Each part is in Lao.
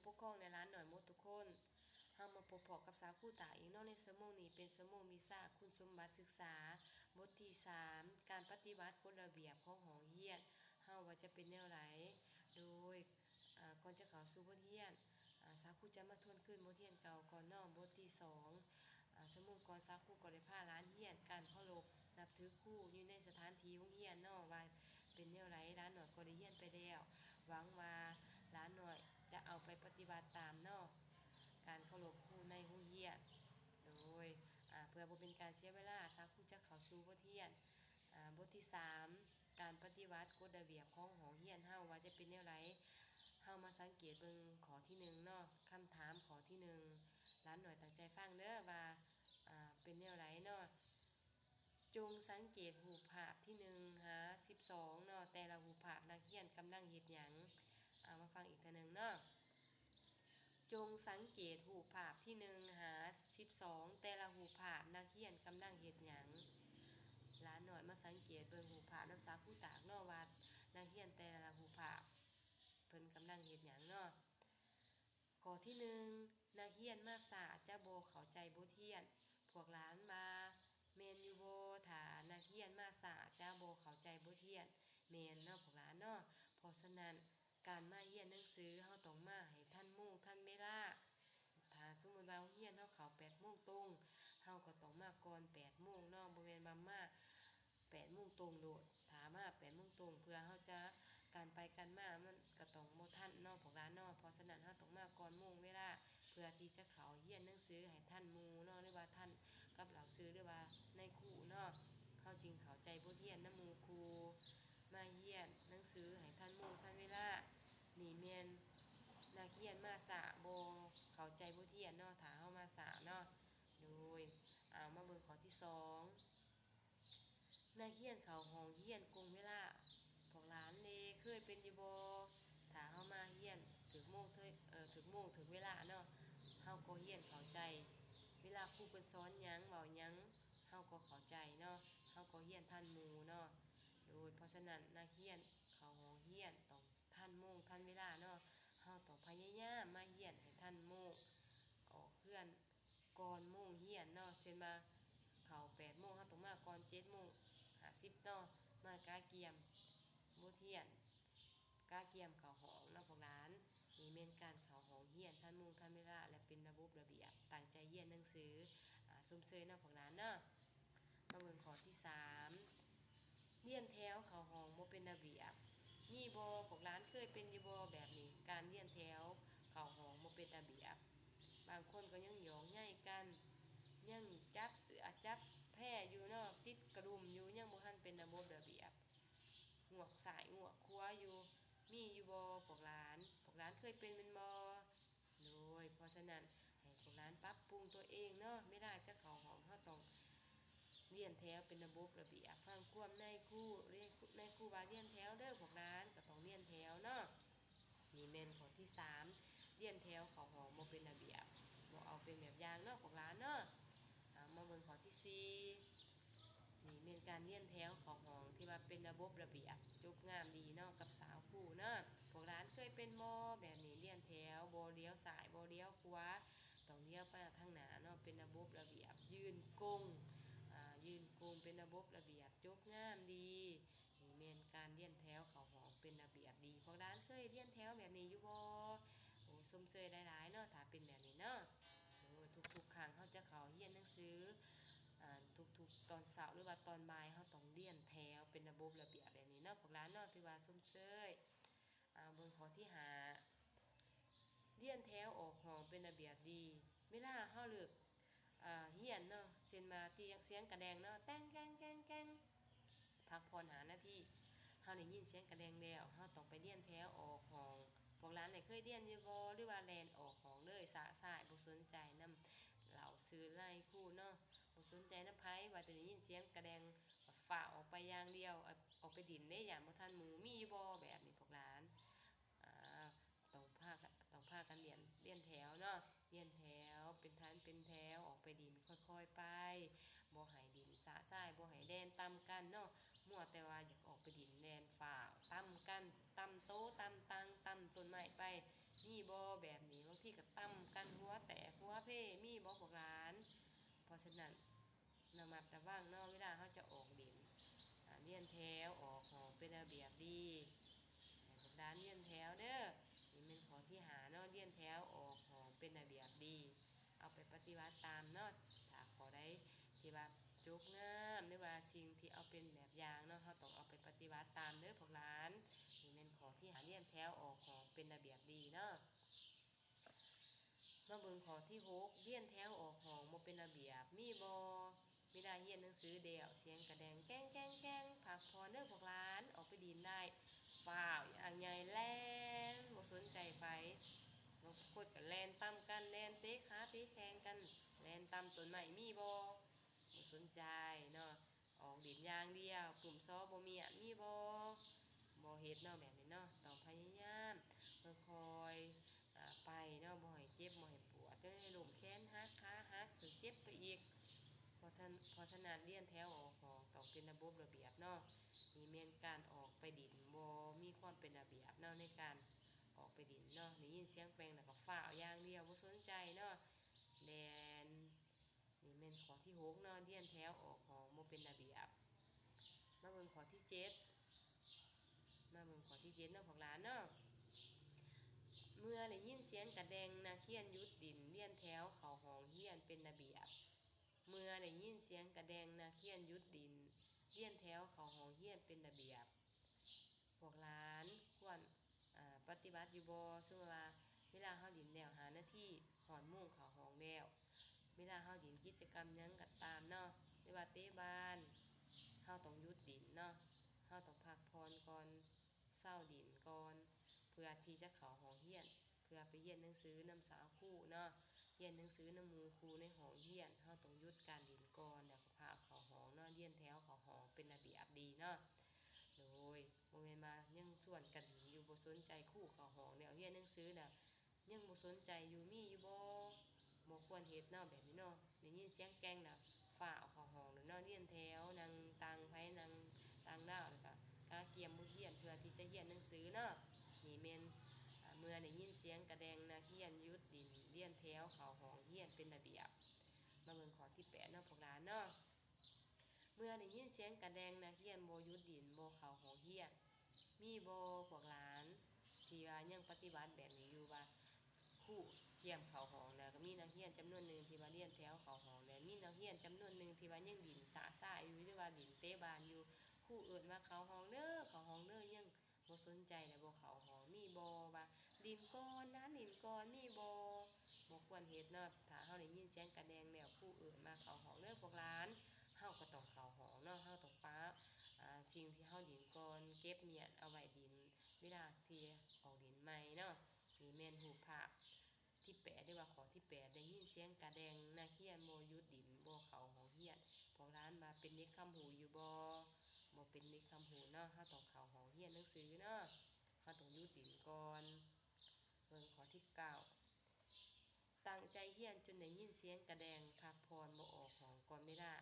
ປົກຄອງ ແລະ ຫຼານນ້ອຍໝົດທຸກຄົນ. ເຮົາມາພົບພໍ້ກັບສາວຄູຕາອີກເນາະ. ໃນຊົ່ວໂມງນີ້ເປັນຊົ່ວໂມງວິຊາຄຸນສົມບັດສຶກສາ ບົດທີສາມ ການປະຕິບັດກົດລະບຽບຂອງຫ້ອງຮຽນເຮົາວ່າຈະເປັນແນວໃດ. ໂດຍ ອາ ກ່ອນຈະເຂົ້າສູ່ບົດຮຽນ ອາ ສາວຄູຈະມາທວນຄືນບົດຮຽນເກົ່າກ່ອນເນາະ. ບົດທີສອງ ອາ ຊົ່ວໂມງກ່ອນ ສາວຄູກໍໄດ້ພາຫຼານຮຽນການເຄົາລົບ ນັບຖືຄູຢູ່ໃນສະຖານທີ່ໂຮງຮຽນເນາະ ວ່າເປັນແນວໃດ. ຫຼານນ້ອຍກໍໄດ້ຮຽນໄປແລ້ວ. ຫວັງວ່າຫຼານນ້ອຍຈະເອົາໄປປະຕິບັດຕາມເນາະ ການເຄົາລົບຄູໃນໂຮງຮຽນ. ໂດຍ ອາ ເພື່ອບໍ່ເປັນການເສຍເວລາ ສາວຄູຈະເຂົ້າສູ່ບົດຮຽນ ອາ ບົດທີສາມ ການປະຕິບັດກົດລະບຽບຂອງຫ້ອງຮຽນເຮົາວ່າຈະເປັນແນວໃດ. ເຮົາມາສັງເກດເບິ່ງຂໍ້ທີໜຶ່ງເນາະ. ຄຳຖາມຂໍ້ທີໜຶ່ງ ຫຼານນ້ອຍຕັ້ງໃຈຟັງເດີວ່າ ອາ ເປັນແນວໃດເນາະ. ຈົ່ງສັງເກດຮູບພາບທີໜຶ່ງຫາສິບສອງເນາະ. ແຕ່ລະຮູບພາບນັກຮຽນກຳລັງເຮັດຫຍັງ? ເອົາມາຟັງອີກເທື່ອໜຶ່ງເນາະ. ຈົ່ງສັງເກດຮູບພາບທີໜຶ່ງຫາສິບສອງ. ແຕ່ລະຮູບພາບນັກຮຽນກຳລັງເຮັດຫຍັງ? ຫຼານນ້ອຍມາສັງເກດເບິ່ງຮູບພາບນຳສາຄູຕາກເນາະ ວ່ານັກຮຽນແຕ່ລະຮູບພາບເພິ່ນກຳລັງເຮັດຫຍັງເນາະ. ຂໍ້ທີໜຶ່ງ ນັກຮຽນມາຊ້າຈະບໍ່ເຂົ້າໃຈບົດຮຽນ. ພວກຫຼານວ່າແມ່ນຢູ່ບໍ່ ຖ້ານັກຮຽນມາຊ້າຈະບໍ່ເຂົ້າໃຈບົດຮຽນ? ແມ່ນເນາະພວກຫຼານເນາະ. ເພາະສະນັ້ນ ການມາຮຽນໜັງສື ເຮົາຕ້ອງມາໃຫ້ທັນໂມງທັນເວລາ. ຖ້າສົມມຸດວ່າໂຮງຮຽນເຮົາເຂົ້າແປດໂມງຕົງ ເຮົາກໍຕ້ອງມາກ່ອນແປດໂມງເນາະ ບໍ່ແມ່ນວ່າມາ ແປດໂມງຕົງໂລດ. ຖ້າມາແປດໂມງຕົງ ເພື່ອເຮົາຈະ ການໄປການມາມັນກໍຕ້ອງບໍ່ທັນເນາະພວກຫຼານເນາະ. ເພາະສະນັ້ນ ເຮົາຕ້ອງມາກ່ອນໂມງເວລາ ເພື່ອທີ່ຈະເຂົ້າຮຽນໜັງສືໃຫ້ທັນໝູ່ເນາະ ຫຼືວ່າທັນກັບເຫຼົ່າຊື່ ຫຼືວ່ານາຍຄູເນາະ. ເຮົາຈຶ່ງເຂົ້າໃຈບົດຮຽນນຳໝູ່ຄູ່ ມາຮຽນໜັງສືໃຫ້ທັນໂມງທັນເວລາ. ນີ້ແມ່ນນັກຮຽນມາຊ້າ ບໍ່ເຂົ້າໃຈບົດຮຽນເນາະ ຖ້າເຮົາມາຊ້າເນາະ. ໂດຍ ເອົາ ມາເບິ່ງຂໍ້ທີສອງ ນັກຮຽນເຂົ້າຫ້ອງຮຽນກົງເວລາ. ພວກຫຼານເດ ເຄີຍເປັນຢູ່ບໍ່? ຖ້າເຮົາມາຮຽນຖືກໂມງ ເທີ- ເອີ ຖືກໂມງຖືກເວລາເນາະ ເຮົາກໍຮຽນເຂົ້າໃຈ ເວລາຄູເພິ່ນສອນຫຍັງ ເວົ້າຫຍັງ ເຮົາກໍເຂົ້າໃຈເນາະ ເຮົາກໍຮຽນທັນໝູ່ເນາະ. ໂດຍ ເພາະສະນັ້ນ ນັກຮຽນເຂົ້າຫ້ອງຮຽນຕ້ອງທັນໂມງທັນເວລາເນາະ. ເຮົາຕ້ອງພະຍາຍາມມາຮຽນໃຫ້ທັນໂມງ ອອກເຮືອນ ກ່ອນໂມງຮຽນເນາະ ເຊັ່ນວ່າເຂົ້າແປດໂມງ ເຮົາຕ້ອງມາກ່ອນເຈັດໂມງຫ້າສິບເນາະ ມາກະກຽມບົດຮຽນ ກະກຽມເຂົ້າຫ້ອງເນາະພວກຫຼານ. ນີ້ແມ່ນການເຂົ້າຫ້ອງຮຽນທັນໂມງທັນເວລາ ແລະ ເປັນລະບົບລະບຽບ ຕັ້ງໃຈຮຽນໜັງສື ອາ ຊົມເຊີຍເນາະພວກຫຼານເນາະ. ມາເບິ່ງຂໍ້ທີສາມ ລຽນແຖວເຂົ້າຫ້ອງບໍ່ເປັນລະບຽບ ມີບໍ່? ພວກຫຼານເຄີຍເປັນຢູ່ບໍ່ແບບນີ້? ການລຽນແຖວເຂົ້າຫ້ອງບໍ່ເປັນລະບຽບ ບາງຄົນກໍຍັງຫຍອກໃຍກັນ ຍັງຈັບເສື້ອຈັບແພຢູ່ເນາະ ຕິດກະດຸມຢູ່ ຍັງບໍ່ທັນເປັນລະບົບລະບຽບ ງວກຊ້າຍງວກຂວາຢູ່. ມີຢູ່ບໍ່ພວກຫຼານ? ພວກຫຼານເຄີຍເປັນແມ່ນບໍ່? ໂດຍ ເພາະສະນັ້ນ ໃຫ້ພວກຫຼານປັບປຸງຕົວເອງເນາະ ເວລາຈະເຂົ້າຫ້ອງ ເຮົາຕ້ອງລຽນແຖວເປັນລະບົບລະບຽບ ຟັງຄວາມນາຍຄູ ນາຍຄູວ່າລຽນແຖວເດີພວກຫຼານ ກໍຕ້ອງລຽນແຖວເນາະ. ນີ້ແມ່ນຂໍ້ທີສາມ ລຽນແຖວເຂົ້າຫ້ອງບໍ່ເປັນລະບຽບ ບໍ່ເອົາເປັນແບບຢ່າງເນາະພວກຫຼານເນາະ. ເອົາ ມາເບິ່ງຂໍ້ທີສີ່ ນີ້ແມ່ນການລຽນແຖວເຂົ້າຫ້ອງທີ່ວ່າເປັນລະບົບລະບຽບ ຈົບງາມດີເນາະ ກັບສາວຄູເນາະ. ພວກຫຼານເຄີຍເປັນບໍ່ແບບນີ້? ລຽນແຖວ ບໍ່ລຽວຊ້າຍ ບໍ່ລຽວຂວາ ຕ້ອງລຽວໄປທາງໜ້າເນາະ ເປັນລະບົບລະບຽບ ຢືນກົງ ອາ ຢືນກົງເປັນລະບົບລະບຽບ ຈົບງາມດີ. ນີ້ແມ່ນການລຽນແຖວເຂົ້າຫ້ອງເປັນລະບຽບດີ. ພວກຫຼານເຄີຍລຽນແຖວແບບນີ້ຢູ່ບໍ່? ໂອ້ ຊົມເຊີຍຫຼາຍໆເນາະ ຖ້າເປັນແບບນີ້ເນາະ. ໂອ້ ທຸກໆຄັ້ງເຮົາຈະເຂົ້າຮຽນໜັງສື ອາ ທຸກໆຕອນເຊົ້າ ຫຼືວ່າຕອນບ່າຍ ເຮົາຕ້ອງລຽນແຖວເປັນລະບົບລະບຽບແບບນີ້ເນາະ ພວກຫຼານເນາະ ຖືວ່າຊົມເຊີຍ. ເອົາ ເບິ່ງຂໍ້ທີຫ້າ ລຽນແຖວອອກຫ້ອງເປັນລະບຽບດີ. ເວລາເຮົາເລີກ ເອີ ຮຽນເນາະ ເຊັ່ນວ່າ ຕຽງ ສຽງກະແດງເນາະ ແຕ່ງແກ່ງແກ່ງແກ່ງ ພັກຜ່ອນຫ້ານາທີ ເຮົາໄດ້ຍິນສຽງກະແດງແລ້ວ ເຮົາຕ້ອງໄປລຽນແຖວອອກຫ້ອງ. ພວກຫຼານໄດ້ເຄີຍລຽນຢູ່ບໍ່ ຫຼືວ່າແລ່ນອອກຫ້ອງເລີຍ ຊະຊາຍ ບໍ່ສົນໃຈນຳເຫຼົ່າຊື່ນາຍຄູເນາະ ບໍ່ສົນໃຈນຳໃຜ ວ່າແຕ່ໄດ້ຍິນສຽງກະແດງ ຟ້າວອອກໄປຢ່າງດຽວ ອອກໄປດິນເດ້ ຢ້ານບໍ່ທັນໝູ່. ມີຢູ່ບໍ່ແບບນີ້ພວກຫຼານ? ອາ ຕ້ອງພາກັນ ຕ້ອງພາກັນລຽນ ລຽນແຖວເນາະ ລຽນແຖວເປັນຖັນເປັນແຖວ ອອກໄປດິນຄ່ອຍໆໄປ ບໍ່ໃຫ້ດິນຊະຊາຍ ບໍ່ໃຫ້ແລ່ນຕຳກັນເນາະ. ມົວແຕ່ວ່າຢາກອອກໄປດິນ ແລ່ນຟ້າວຕຳກັນ ຕຳໂຕ ຕຳຕັ່ງ ຕຳຕົ້ນໄມ້ໄປ. ມີບໍ່ແບບນີ້? ກໍຕຳກັນຫົວແຕກຫົວເພ ມີບໍ່ພວກຫຼານ? ເພາະສະນັ້ນ ລະມັດລະວັງເນາະ ເວລາເຮົາຈະອອກຫຼິ້ນ ອາ ລຽນແຖວອອກຫ້ອງເປັນລະບຽບດີ ໃຫ້ພວກຫຼານລຽນແຖວເດີ. ນີ້ແມ່ນຂໍ້ທີຫ້າເນາະ ລຽນແຖວອອກຫ້ອງເປັນລະບຽບດີ ເອົາໄປປະຕິບັດຕາມເນາະ. ຖ້າຂໍ້ໃດທີ່ວ່າຈົບງາມ ຫຼືວ່າສິ່ງທີ່ເອົາເປັນແບບຢ່າງເນາະ ເຮົາຕ້ອງເອົາໄປປະຕິບັດຕາມເດີພວກຫຼານ. ນີ້ແມ່ນຂໍ້ທີຫ້າ ລຽນແຖວອອກຫ້ອງເປັນລະບຽບດີເນາະ. ມາເບິ່ງຂໍ້ທີຫົກ ລຽນແຖວອອກຫ້ອງບໍ່ເປັນລະບຽບ ມີບໍ່? ເວລາຮຽນໜັງສືແລ້ວ ສຽງກະແດງແກ້ງໆໆ ພັກຜ່ອນເດີພວກຫຼານ ອອກໄປຫຼິ້ນໄດ້ ຟ້າວຢ່າງໃຫຍ່ແລ່ນ ບໍ່ສົນໃຈໃຜ ບາງຄົນກໍແລ່ນຕຳກັນ ແລ່ນເຕະຂາເຕະແຂ້ງກັນ ແລ່ນຕຳຕົ້ນໄມ້ ມີບໍ່? ບໍ່ສົນໃຈເນາະ ອອກຫຼິ້ນຢ່າງດຽວ ປຶ້ມຊໍບໍ່ມ້ຽນ ມີບໍ່? ບໍ່ເຮັດເນາະ ແບບນີ້ເນາະ ຕ້ອງພະຍາຍາມຄ່ອຍໆ ອາ ໄປເນາະ ບໍ່ໃຫ້ເຈັບບໍ່ໃຫ້ປວດ ຈະໄດ້ລົ້ມແຂນຫັກ ຂາຫັກ ຖືກເຈັບໄປອີກ. ເພາະສະ ເພາະສະນັ້ນ ລຽນແຖວອອກຫ້ອງຕ້ອງເປັນລະບົບລະບຽບເນາະ. ນີ້ແມ່ນການອອກໄປຫຼິ້ນ ບໍ່ມີຄວາມເປັນລະບຽບເນາະ ໃນການອອກໄປຫຼິ້ນເນາະ. ໄດ້ຍິນສຽງແປ້ງແລ້ວກໍຟ້າວຢ່າງດຽວ ບໍ່ສົນໃຈເນາະ ແລ່ນ. ນີ້ແມ່ນຂໍ້ທີຫົກເນາະ ລຽນແຖວອອກຫ້ອງບໍ່ເປັນລະບຽບ. ມາເບິ່ງຂໍ້ທີເຈັດ ມາເບິ່ງຂໍ້ທີເຈັດເນາະພວກຫຼານເນາະ. ເມື່ອໄດ້ຍິນສຽງກະແດງ ນັກຮຽນຢຸດຫຼິ້ນ ລຽນແຖວເຂົ້າຫ້ອງຮຽນເປັນລະບຽບ. ເມື່ອໄດ້ຍິນສຽງກະແດງ ນັກຮຽນຢຸດຫຼິ້ນ ລຽນແຖວເຂົ້າຫ້ອງຮຽນເປັນລະບຽບ. ພວກຫຼານຄວນ ອາ ປະຕິບັດຢູ່ບໍ່? ສົມມຸດວ່າເວລາເຮົາຫຼິ້ນແລ້ວຫ້ານາທີ ຮອດໂມງເຂົ້າຫ້ອງແລ້ວ ເວລາເຮົາຫຼິ້ນກິດຈະກຳຫຍັງກໍຕາມເນາະ ຫຼືວ່າເຕະບານ ເຮົາຕ້ອງຢຸດຫຼິ້ນເນາະ ເຮົາຕ້ອງພັກຜ່ອນກ່ອນ ເຊົາຫຼິ້ນກ່ອນ ເພື່ອທີ່ຈະເຂົ້າຫ້ອງຮຽນ ເພື່ອໄປຮຽນໜັງສືນຳສາວຄູເນາະ ຮຽນໜັງສືນຳໝູ່ຄູໃນຫ້ອງຮຽນ ເຮົາຕ້ອງຢຸດການຫຼິ້ນກ່ອນ ແລ້ວກໍພາເຂົ້າຫ້ອງເນາະ ລຽນແຖວເຂົ້າຫ້ອງເປັນລະບຽບດີເນາະ. ໂດຍ ບໍ່ແມ່ນວ່າຍັງຊວນກັນຫຼິ້ນຢູ່ ບໍ່ສົນໃຈຄູເຂົ້າຫ້ອງແລ້ວ ຮຽນໜັງສືແລ້ວ ຍັງບໍ່ສົນໃຈຢູ່ ມີຢູ່ບໍ່? ບໍ່ຄວນເຮັດເນາະ ແບບນີ້ເນາະ. ໄດ້ຍິນສຽງແກ້ງແລ້ວ ຟ້າວເຂົ້າຫ້ອງໂລດເນາະ ລຽນແຖວ ນັ່ງຕ່າງໃຜນັ່ງຕ່າງລາວ ແລ້ວກະກະກຽມບົດຮຽນເພື່ອທີ່ຈະຮຽນໜັງສືເນາະ. ນີ້ແມ່ນ ອາ ເມື່ອໄດ້ຍິນສຽງກະແດງ ນັກຮຽນຢຸດຫຼິ້ນ ລຽນແຖວເຂົ້າຫ້ອງຮຽນເປັນລະບຽບ. ມາເບິ່ງຂໍ້ທີແປດເນາະພວກຫຼານເນາະ. ເມື່ອໄດ້ຍິນສຽງກະແດງ ນັກຮຽນບໍ່ຢຸດຫຼິ້ນ ບໍ່ເຂົ້າຫ້ອງຮຽນ ມີບໍ່ພວກຫຼານ ທີ່ວ່າຍັງປະຕິບັດແບບນີ້ຢູ່ ວ່າຄູກຽມເຂົ້າຫ້ອງແລ້ວ ກໍມີນັກຮຽນຈຳນວນໜຶ່ງທີ່ວ່າລຽນແຖວເຂົ້າຫ້ອງ ແລ້ວມີນັກຮຽນຈຳນວນໜຶ່ງທີ່ວ່າຍັງຫຼິ້ນຊະຊາຢູ່ ຫຼືວ່າຫຼິ້ນເຕະບານຢູ່ ຄູເອີ້ນວ່າເຂົ້າຫ້ອງເດີ ເຂົ້າຫ້ອງເດີ ຍັງ ບໍ່ສົນໃຈແລ້ວບໍ່ເຂົ້າຫ້ອງ ມີບໍ່? ວ່າຫຼິ້ນກ່ອນນະ ຫຼິ້ນກ່ອນ ມີບໍ່? ບໍ່ຄວນເຮັດເນາະ. ຖ້າເຮົາໄດ້ຍິນສຽງກະແດງແລ້ວ ຄູເອີ້ນມາເຂົ້າຫ້ອງເດີພວກຫຼານ ເຮົາກໍຕ້ອງເຂົ້າຫ້ອງເນາະ ເຮົາຕ້ອງປະ ອາ ສິ່ງທີ່ເຮົາຫຼິ້ນກ່ອນ ເກັບມ້ຽນເອົາໄວ້ຫຼິ້ນເວລາທີ່ອອກຫຼິ້ນໃໝ່ເນາະ. ນີ້ແມ່ນຮູບພາບ ທີແປດ ຫຼືວ່າຂໍ້ທີແປດ ໄດ້ຍິນສຽງກະແດງ ນັກຮຽນບໍ່ຢຸດຫຼິ້ນ ບໍ່ເຂົ້າຫ້ອງຮຽນ. ພວກຫຼານວ່າເປັນເດັກຄຳຮູ້ຢູ່ບໍ່? ບໍ່ເປັນເດັກຄຳຮູ້ເນາະ ເຮົາຕ້ອງເຂົ້າຫ້ອງຮຽນໜັງສືເນາະ ເຮົາຕ້ອງຢຸດຫຼິ້ນກ່ອນ. ເບິ່ງຂໍ້ທີເກົ້າ ຕັ້ງໃຈຮຽນຈົນໄດ້ຍິນສຽງກະແດງ ພັກຜ່ອນບໍ່ອອກຫ້ອງກ່ອນເວລາ.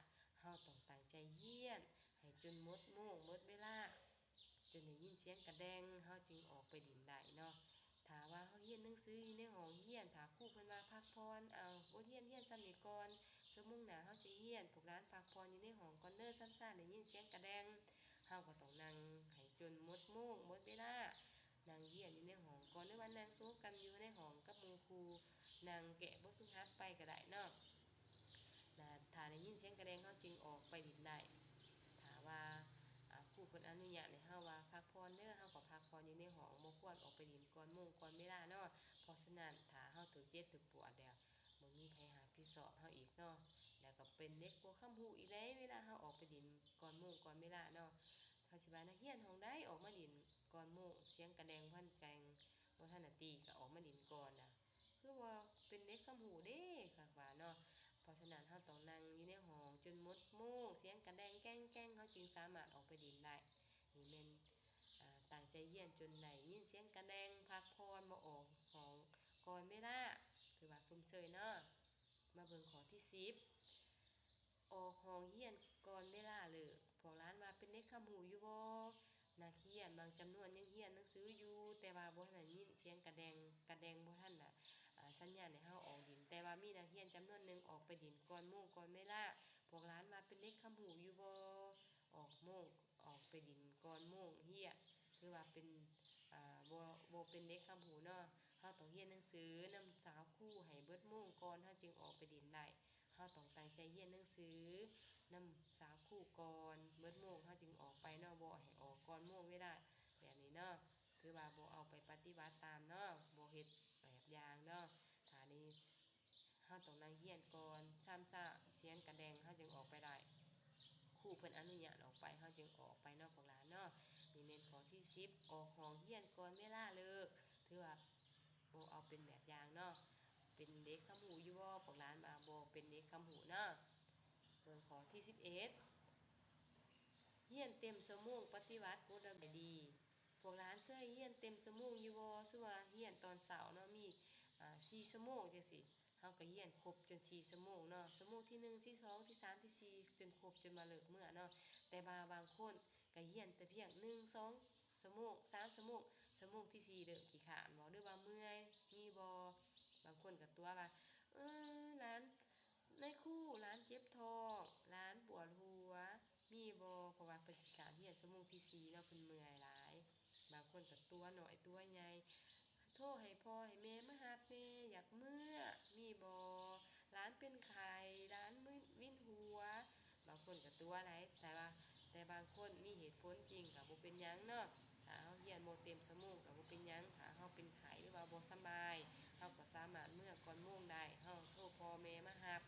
ເຮົາຕ້ອງຕັ້ງໃຈຮຽນໃຫ້ຈົນໝົດໂມງໝົດເວລາ ຈົນໄດ້ຍິນສຽງກະແດງ ເຮົາຈຶ່ງອອກໄປຫຼິ້ນໄດ້ເນາະ. ຖ້າວ່າເຮົາຮຽນໜັງສືຢູ່ໃນຫ້ອງຮຽນ ຖ້າຄູເພິ່ນວ່າພັກຜ່ອນ ເອົາ ບົດຮຽນຮຽນສ່ຳນີ້ກ່ອນ ຊົ່ວໂມງໜ້າເຮົາຈະຮຽນ ພວກຫຼານພັກຜ່ອນຢູ່ໃນຫ້ອງກ່ອນເດີ ຊ້ຳຊາໄດ້ຍິນສຽງກະແດງ ເຮົາກໍຕ້ອງນັ່ງໃຫ້ຈົນໝົດໂມງໝົດເວລາ ນັ່ງຮຽນຢູ່ໃນຫ້ອງກ່ອນ ຫຼືວ່ານັ່ງໂຊກັນຢູ່ໃນຫ້ອງກັບໝູ່ຄູ່ ນັ່ງແກ້ບົດຝຶກຫັດໄປກໍໄດ້ເນາະ. ແລະ ຖ້າໄດ້ຍິນສຽງກະແດງ ເຮົາຈຶ່ງອອກໄປຫຼິ້ນໄດ້. ຖ້າວ່າ ອາ ຄູເພິ່ນອະນຸຍາດໃຫ້ເຮົາວ່າພັກຜ່ອນເດີ ເຮົາກໍພັກຜ່ອນຢູ່ໃນຫ້ອງ ບໍ່ຄວນອອກໄປຫຼິ້ນກ່ອນໂມງກ່ອນເວລາເນາະ. ເພາະສະນັ້ນ ຖ້າເຮົາຖືກເຈັບຖືກປວດແລ້ວ ບໍ່ມີໃຜຮັບຜິດຊອບເຮົາອີກເນາະ ແລ້ວກໍເປັນເດັກບໍ່ຄຳຮູ້ອີກເດ້ ເວລາເຮົາອອກໄປຫຼິ້ນກ່ອນໂມງກ່ອນເວລາເນາະ. ເຮົາຊິວ່ານັກຮຽນຫ້ອງໃດອອກມາຫຼິ້ນກ່ອນໂມງ ສຽງກະແດງບໍ່ທັນແກງ ບໍ່ທັນໄດ້ຕີ ກໍອອກມາຫຼິ້ນກ່ອນນະ ຄືວ່າເປັນເດັກຄຳຮູ້ເດ້ ຄັກວ່າເນາະ. ເພາະສະນັ້ນ ເຮົາຕ້ອງນັ່ງຢູ່ໃນຫ້ອງຈົນໝົດໂມງ ສຽງກະແດງແກ້ງໆ ເຮົາຈຶ່ງສາມາດອອກໄປຫຼິ້ນໄດ້. ນີ້ແມ່ນ ອາ ຕັ້ງໃຈຮຽນຈົນໄດ້ຍິນສຽງກະແດງ ພັກຜ່ອນບໍ່ອອກຫ້ອງກ່ອນເວລາ ຖືວ່າຊົມເຊີຍເນາະ. ມາເບິ່ງຂໍ້ທີສິບ ອອກຫ້ອງຮຽນກ່ອນເວລາເລີກ. ພວກຫຼານວ່າເປັນເດັກຄຳຮູ້ຢູ່ບໍ່? ນັກຮຽນບາງຈຳນວນຍັງຮຽນໜັງສືຢູ່ ແຕ່ວ່າບໍ່ທັນໄດ້ຍິນສຽງກະແດງ ກະແດງບໍ່ທັນນະ ອາ ສັນຍານໃຫ້ເຮົາອອກຫຼິ້ນ, ແຕ່ວ່າມີນັກຮຽນຈຳນວນໜຶ່ງອອກໄປຫຼິ້ນກ່ອນໂມງກ່ອນເວລາ. ພວກຫຼານວ່າເປັນເດັກຄຳຮູ້ຢູ່ບໍ່? ອອກໂມງ, ອອກໄປຫຼິ້ນກ່ອນໂມງຮຽນ ຖືວ່າເປັນ ອາ ບໍ່ ບໍ່ເປັນເດັກຄຳຮູ້ເນາະ. ເຮົາຕ້ອງຮຽນໜັງສືນຳສາວຄູໃຫ້ເບິດໂມງກ່ອນ ເຮົາຈຶ່ງອອກໄປຫຼິ້ນໄດ້. ເຮົາຕ້ອງຕັ້ງໃຈຮຽນໜັງສືນຳສາວຄູກ່ອນ ເບິດໂມງເຮົາຈຶ່ງອອກໄປເນາະ, ບໍ່ໃຫ້ອອກກ່ອນໂມງເວລາແບບນີ້ເນາະ. ຖືວ່າບໍ່ເອົາໄປປະຕິບັດຕາມເນາະ, ບໍ່ເຮັດແບບຢ່າງເນາະ. ຖ້ານີ້ ເຮົາຕ້ອງນັ່ງຮຽນກ່ອນ, ຊາມຊາສຽງກະແດງ ເຮົາຈຶ່ງອອກໄປໄດ້. ຄູເພິ່ນອະນຸຍາດອອກໄປ ເຮົາຈຶ່ງອອກໄປເນາະພວກຫຼານເນາະ. ນີ້ແມ່ນຂໍ້ທີສິບ ອອກຫ້ອງຮຽນກ່ອນເວລາເລີກ ຖືວ່າບໍ່ເອົາເປັນແບບຢ່າງເນາະ. ເປັນເດັກຄຳຮູ້ຢູ່ບໍ່? ພວກຫຼານວ່າບໍ່ເປັນເດັກຄຳຮູ້ເນາະ. ເບິ່ງຂໍ້ທີສິບເອັດ ຮຽນເຕັມຊົ່ວໂມງປະຕິບັດກົດລະບຽບໃຫ້ດີ. ພວກຫຼານເຄີຍຮຽນເຕັມຊົ່ວໂມງຢູ່ບໍ່? ສົມມຸດວ່າຮຽນຕອນເຊົ້າເນາະ ມີ ອາ ສີ່ຊົ່ວໂມງຈັ່ງຊີ້ ເຮົາກໍຮຽນຄົບຈົນສີ່ຊົ່ວໂມງເນາະ, ຊົ່ວໂມງທີໜຶ່ງ ທີສອງ ທີສາມ ທີສີ່ ຈົນຄົບ ຈົນວ່າເລີກເມືອເນາະ. ແຕ່ວ່າບາງຄົນກໍຮຽນແຕ່ພຽງໜຶ່ງສອງຊົ່ວໂມງ ສາມຊົ່ວໂມງ, ຊົ່ວໂມງທີສີ່ເລີ່ມຂີ້ຄ້ານບໍ ຫຼືວ່າເມື່ອຍ ມີບໍ່? ບາງຄົນກໍຕົວະວ່າ ເອີ ຫຼານ ນາຍຄູ ຫຼານເຈັບທ້ອງ, ຫຼານປວດຫົວ ມີບໍ່? ເພາະວ່າເພິ່ນຂີ້ຄ້ານຮຽນຊົ່ວໂມງທີສີ່ເນາະ, ເພິ່ນເມື່ອຍຫຼາຍ. ບາງຄົນກໍຕົວະນ້ອຍຕົວະໃຫຍ່ ໂທໃຫ້ພໍ່ໃຫ້ແມ່ມາຮັບແດ່ ຢາກເມືອ ມີບໍ່? ຫຼານເປັນໄຂ້ ຫຼານມຶນ ວິນຫົວ. ບາງຄົນກໍຕົວະຫຼາຍ ແຕ່ວ່າ ແຕ່ບາງຄົນມີເຫດຜົນຈິງກໍບໍ່ເປັນຫຍັງເນາະ. ຖ້າເຮົາຮຽນບໍ່ເຕັມຊົ່ວໂມງກໍບໍ່ເປັນຫຍັງ, ຖ້າເຮົາເປັນໄຂ້ ຫຼືວ່າບໍ່ສະບາຍ ເຮົາກໍສາມາດເມືອກ່ອນໂມງໄດ້, ເຮົາໂທພໍ່ແມ່ມາຮັບ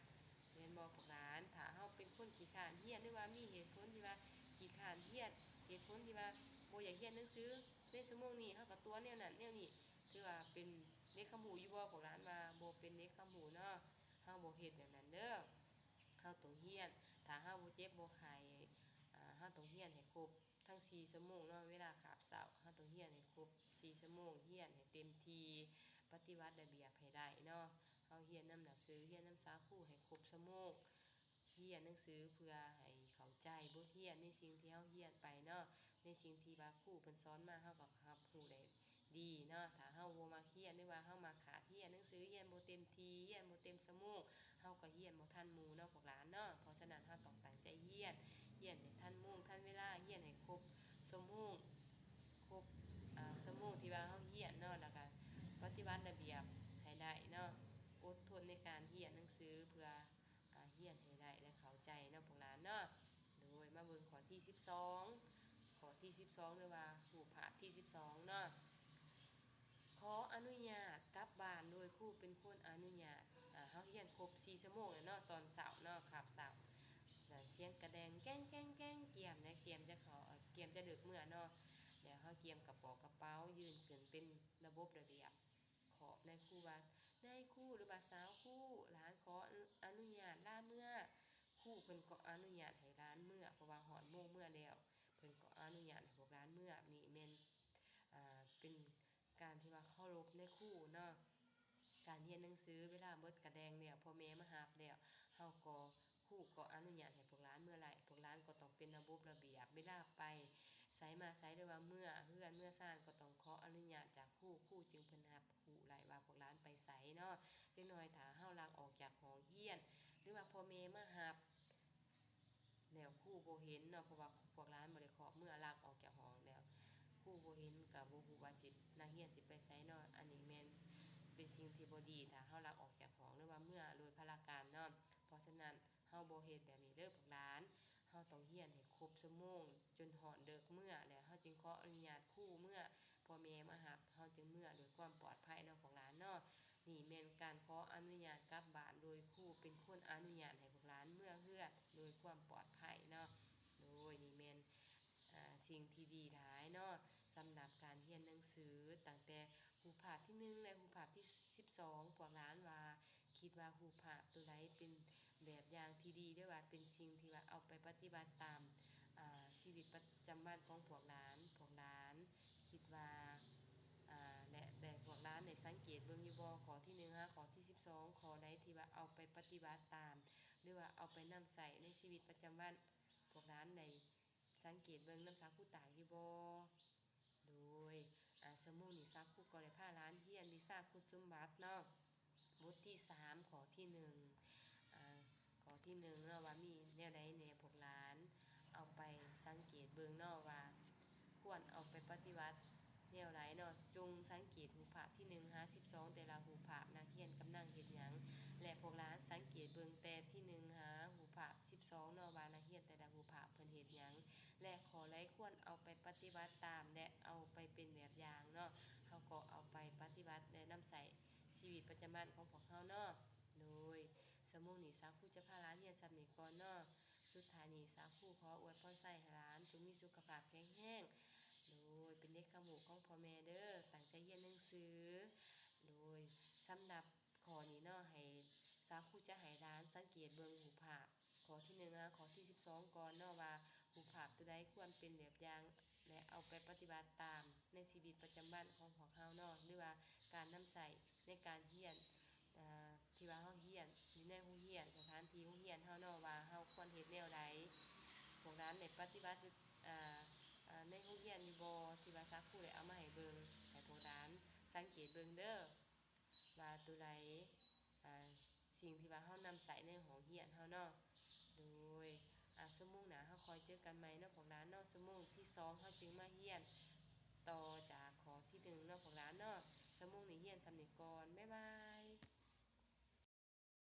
ແມ່ນບໍ່ພວກຫຼານ? ຖ້າເຮົາເປັນຄົນຂີ້ຄ້ານຮຽນ ຫຼືວ່າມີເຫດຜົນທີ່ວ່າຂີ້ຄ້ານຮຽນ ເຫດຜົນທີ່ວ່າບໍ່ຢາກຮຽນໜັງສື ໃນຊົ່ວໂມງນີ້ເຮົາກໍຕົວະແນວນັ້ນແນວນີ້ ຖືວ່າເປັນເດັກຄຳຮູ້ຢູ່ບໍ່? ພວກຫຼານວ່າບໍ່ເປັນເດັກຄຳຮູ້ເນາະ, ເຮົາບໍ່ເຮັດແບບນັ້ນເດີ. ເຮົາຕ້ອງຮຽນ ຖ້າເຮົາບໍ່ເຈັບບໍ່ໄຂ້ ອາ ເຮົາຕ້ອງຮຽນໃຫ້ຄົບທັງສີ່ຊົ່ວໂມງເນາະ, ເວລາຄາບເຊົ້າເຮົາຕ້ອງຮຽນໃຫ້ຄົບສີ່ຊົ່ວໂມງ, ຮຽນໃຫ້ເຕັມທີ່, ປະຕິບັດລະບຽບໃຫ້ໄດ້ເນາະ. ເຮົາຮຽນນຳໜັງສື ຮຽນນຳສາຄູໃຫ້ຄົບຊົ່ວໂມງ. ຮຽນໜັງສືເພື່ອໃຫ້ເຂົ້າໃຈບົດຮຽນໃນສິ່ງທີ່ເຮົາຮຽນໄປເນາະ, ໃນສິ່ງທີ່ວ່າຄູເພິ່ນສອນມາ ເຮົາກໍຮັບຮູ້ໄດ້ດີເນາະ. ຖ້າເຮົາບໍ່ມັກຮຽນ ຫຼືວ່າເຮົາມັກຂາດຮຽນໜັງສື, ຮຽນບໍ່ເຕັມທີ່, ຮຽນບໍ່ເຕັມຊົ່ວໂມງ, ເຮົາກໍຮຽນບໍ່ທັນໝູ່ເນາະພວກຫຼານເນາະ. ເພາະສະນັ້ນ ເຮົາຕ້ອງຕັ້ງໃຈຮຽນ, ຮຽນໃຫ້ທັນໂມງທັນເວລາ, ຮຽນໃຫ້ຄົບຊົ່ວໂມງ, ຄົບ ອາ ຊົ່ວໂມງທີ່ວ່າເຮົາຮຽນເນາະ, ແລ້ວກໍປະຕິບັດລະບຽບໃຫ້ໄດ້ເນາະ. ອົດທົນໃນການຮຽນໜັງສືເພື່ອ ອາ ຮຽນໃຫ້ໄດ້ ແລະ ເຂົ້າໃຈເນາະພວກຫຼານເນາະ. ໂດຍ ມາເບິ່ງຂໍ້ທີສິບສອງ, ຂໍ້ທີສິບສອງ ຫຼືວ່າຮູບພາບທີສິບສອງເນາະ. ຂໍອະນຸຍາດກັບບ້ານໂດຍຄູເປັນຄົນອະນຸຍາດ. ອາ ເຮົາຮຽນຄົບສີ່ຊົ່ວໂມງແລ້ວເນາະ, ຕອນເຊົ້າເນາະ, ຄາບເຊົ້າ. ແລ້ວສຽງກະແດງແກ້ງໆໆ ກຽມແລ້ວ ກຽມຈະເຂົ້າ ກຽມຈະເລີກເມືອເນາະ. ແລ້ວເຮົາກຽມກະເປົາກະເປົາ ຍື່ນຂຶ້ນເປັນລະບົບລະບຽບ. ຂອບນາຍຄູວ່າ ນາຍຄູ ຫຼືວ່າສາວຄູ ຫຼານຂໍອະນຸຍາດລາເມືອ. ຄູເພິ່ນກໍອະນຸຍາດໃຫ້ຫຼານເມືອ ເພາະວ່າຮອດໂມງເມືອແລ້ວ, ເພິ່ນກໍອະນຸຍາດໃຫ້ພວກຫຼານເມືອ. ນີ້ແມ່ນ ອາ ເປັນການທີ່ວ່າເຄົາລົບນາຍຄູເນາະ. ການຮຽນໜັງສື ເວລາເບິດກະແດງແລ້ວ ພໍ່ແມ່ມາຮັບແລ້ວ ເຮົາກໍ ຄູກໍອະນຸຍາດໃຫ້ພວກຫຼານເມືອໄດ້. ພວກຫຼານກໍຕ້ອງເປັນລະບົບລະບຽບ ເວລາໄປໃສມາໃສ ຫຼືວ່າເມືອເຮືອນເມືອຊານ ກໍຕ້ອງຂໍອະນຸຍາດຈາກຄູ, ຄູຈຶ່ງເພິ່ນຮັບຮູ້ໄດ້ວ່າພວກຫຼານໄປໃສເນາະ. ຈັກໜ້ອຍຖ້າເຮົາລັກອອກຈາກຫ້ອງຮຽນ ຫຼືວ່າພໍ່ແມ່ມາຮັບແລ້ວ ຄູບໍ່ເຫັນເນາະ, ເພາະວ່າພວກຫຼານບໍ່ໄດ້ເຄາະເມືອ, ລັກອອກຈາກຫ້ອງແລ້ວ ຄູບໍ່ເຫັນ ກໍບໍ່ຮູ້ວ່າຊິ ນັກຮຽນຊິໄປໃສເນາະ. ອັນນີ້ແມ່ນເປັນສິ່ງທີ່ບໍ່ດີ ຖ້າເຮົາລັກອອກຈາກຫ້ອງ ຫຼືວ່າເມືອໂດຍພາລະການເນາະ. ເພາະສະນັ້ນ ເຮົາບໍ່ເຮັດແບບນີ້ເດີພວກຫຼານ, ເຮົາຕ້ອງຮຽນໃຫ້ຄົບຊົ່ວໂມງ ຈົນຮອດເລີກເມືອ ແລ້ວເຮົາຈຶ່ງຂໍອະນຸຍາດຄູເມືອ, ພໍ່ແມ່ມາຮັບ ເຮົາຈຶ່ງເມືອໂດຍຄວາມປອດໄພເນາະພວກຫຼານເນາະ. ນີ້ແມ່ນການຂໍອະນຸຍາດກັບບ້ານໂດຍຄູເປັນຄົນອະນຸຍາດໃຫ້ພວກຫຼານເມືອເຮືອນໂດຍຄວາມປອດໄພເນາະ. ໂດຍ ນີ້ແມ່ນ ອາ ສິ່ງທີ່ດີຫຼາຍເນາະ ສຳລັບການຮຽນໜັງສື. ຕັ້ງແຕ່ຮູບພາບທີໜຶ່ງ ແລະ ຮູບພາບທີສິບສອງ ພວກຫຼານວ່າ ຄິດວ່າຮູບພາບໂຕໃດເປັນແບບຢ່າງທີ່ດີ ຫຼືວ່າເປັນສິ່ງທີ່ວ່າເອົາໄປປະຕິບັດຕາມ ອາ ຊີວິດປະຈຳວັນຂອງພວກຫຼານ? ພວກຫຼານຄິດວ່າ ອາ ແລະ ແລະ ພວກຫຼານໄດ້ສັງເກດເບິ່ງຢູ່ບໍ່? ຂໍ້ທີໜຶ່ງຫາຂໍ້ທີສິບສອງ ຂໍ້ໃດທີ່ວ່າເອົາໄປປະຕິບັດຕາມ ຫຼືວ່າເອົາໄປນຳໃຊ້ໃນຊີວິດປະຈຳວັນ? ພວກຫຼານໄດ້ ສັງເກດເບິ່ງນຳສາວຄູຕາກຢູ່ບໍ່? ໂດຍ ອາ ຊົ່ວໂມງນີ້ສາວຄູກໍໄດ້ພາຫຼານຮຽນວິຊາຄຸນສົມບັດເນາະ. ບົດທີສາມ ຂໍ້ທີໜຶ່ງ ອາ ຂໍ້ທີໜຶ່ງເນາະ ວ່າມີແນວໃດແດ່ ພວກຫຼານເອົາໄປສັງເກດເບິ່ງເນາະ ວ່າຄວນເອົາໄປປະຕິບັດແນວໃດເນາະ. ຈົ່ງສັງເກດຮູບພາບທີໜຶ່ງຫາສິບສອງ ແຕ່ລະຮູບພາບ ນັກຮຽນກຳລັງເຮັດຫຍັງ ແລະ ພວກຫຼານສັງເກດເບິ່ງແຕ່ທີໜຶ່ງຫາຮູບພາບສິບສອງເນາະ ວ່ານັກຮຽນແຕ່ລະຮູບພາບເພິ່ນເຮັດຫຍັງ ແລະ ຂໍ້ໃດຄວນເອົາໄປປະຕິບັດຕາມ ແລະ ເອົາໄປເປັນແບບຢ່າງເນາະ. ເຮົາກໍເອົາໄປປະຕິບັດ ແລະ ນຳໃຊ້ຊີວິດປະຈຳວັນຂອງພວກເຮົາເນາະ. ໂດຍ ຊົ່ວໂມງນີ້ສາວຄູຈະພາຫຼານຮຽນສ່ຳນີ້ກ່ອນເນາະ. ສຸດທ້າຍນີ້ສາວຄູຂໍອວຍພອນໄຊໃຫ້ຫຼານຈົ່ງມີສຸຂະພາບແຂງແຮງ ໂດຍ ເປັນເດັກຄຳຮູ້ຂອງພໍ່ແມ່ເດີ ຕັ້ງໃຈຮຽນໜັງສື. ໂດຍ ສຳລັບຂໍ້ນີ້ເນາະ ໃຫ້ ສາວຄູຈະໃຫ້ຫຼານສັງເກດເບິ່ງຮູບພາບ ຂໍ້ທີໜຶ່ງຫາຂໍ້ທີສິບສອງກ່ອນເນາະ ວ່າຮູບພາບຕົວໃດຄວນເປັນແບບຢ່າງ ແລະ ເອົາໄປປະຕິບັດຕາມໃນຊີວິດປະຈຳວັນຂອງພວກເຮົາເນາະ ຫຼືວ່າການນຳໃຊ້ໃນການຮຽນ ອາ ທີ່ວ່າເຮົາຮຽນຢູ່ໃນໂຮງຮຽນ ສະຖານທີ່ໂຮງຮຽນເຮົາເນາະ ວ່າເຮົາຄວນເຮັດແນວໃດ. ພວກຫຼານໄດ້ປະຕິບັດຢູ່ ອາ ອາ ໃນໂຮງຮຽນຢູ່ບໍ່ ທີ່ວ່າສາວຄູໄດ້ເອົາມາໃຫ້ເບິ່ງ ໃຫ້ພວກຫຼານສັງເກດເບິ່ງເດີ ວ່າຕົວໃດ ອາ ສິ່ງທີ່ວ່າເຮົານຳໃຊ້ໃນຫ້ອງຮຽນເຮົາເນາະ. ໂດຍ ອາ ຊົ່ວໂມງໜ້າເຮົາຄ່ອຍເຈີກັນໃໝ່ເນາະພວກຫຼານເນາະ. ຊົ່ວໂມງທີສອງເຮົາຈຶ່ງມາຮຽນຕໍ່ຈາກຂໍ້ທີໜຶ່ງເນາະພວກຫຼານເນາະ. ຊົ່ວໂມງນີ້ຮຽນສ່ຳນີ້ກ່ອນ ບາຍບາຍ.